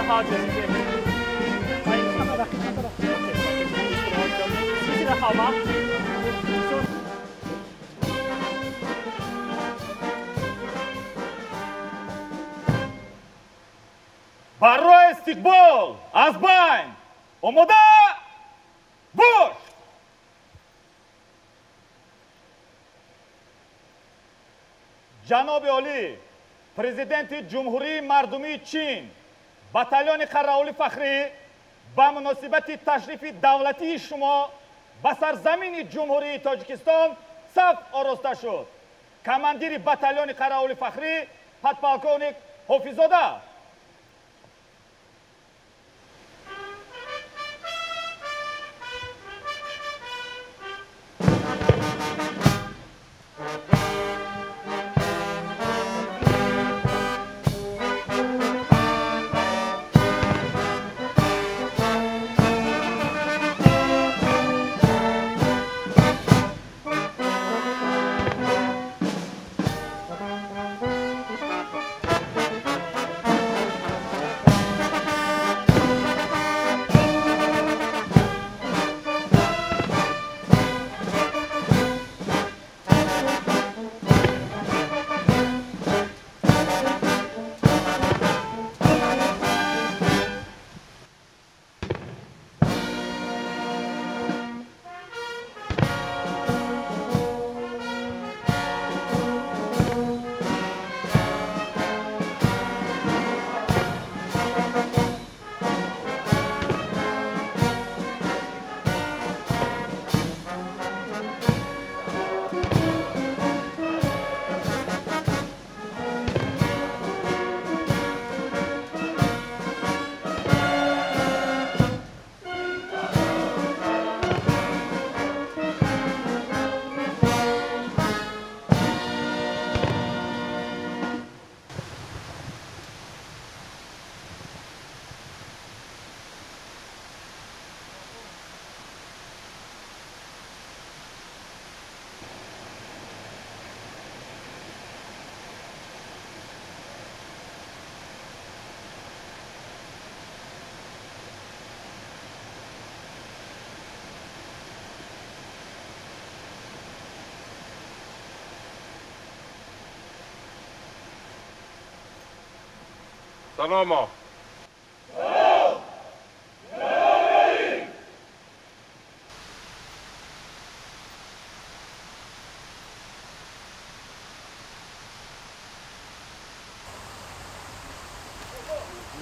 好，谢谢。欢迎。休息的好吗？ Барои истиқбол аз байн омода бош! Ҷаноби олӣ, президенти Ҷумҳурии Мардумии Чин, батальони қараулӣ фахрӣ ба муносибати ташрифи давлатии шумо ба сарзамини Ҷумҳурии Тоҷикистон саф ороста шуд. Командири батальони қараулӣ фахрӣ подполковник Ҳофиззода. Саломо.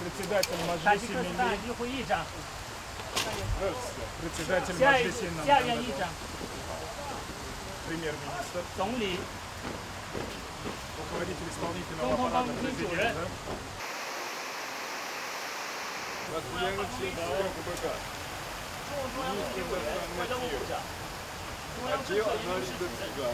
Председатель Маджлиси Милли. Председатель Маджлиси премьер-министр. Руководитель исполнительного аппарата президента. Постоянный член КПК. Министр иностранных дел. Отдел анализа ЦИГА.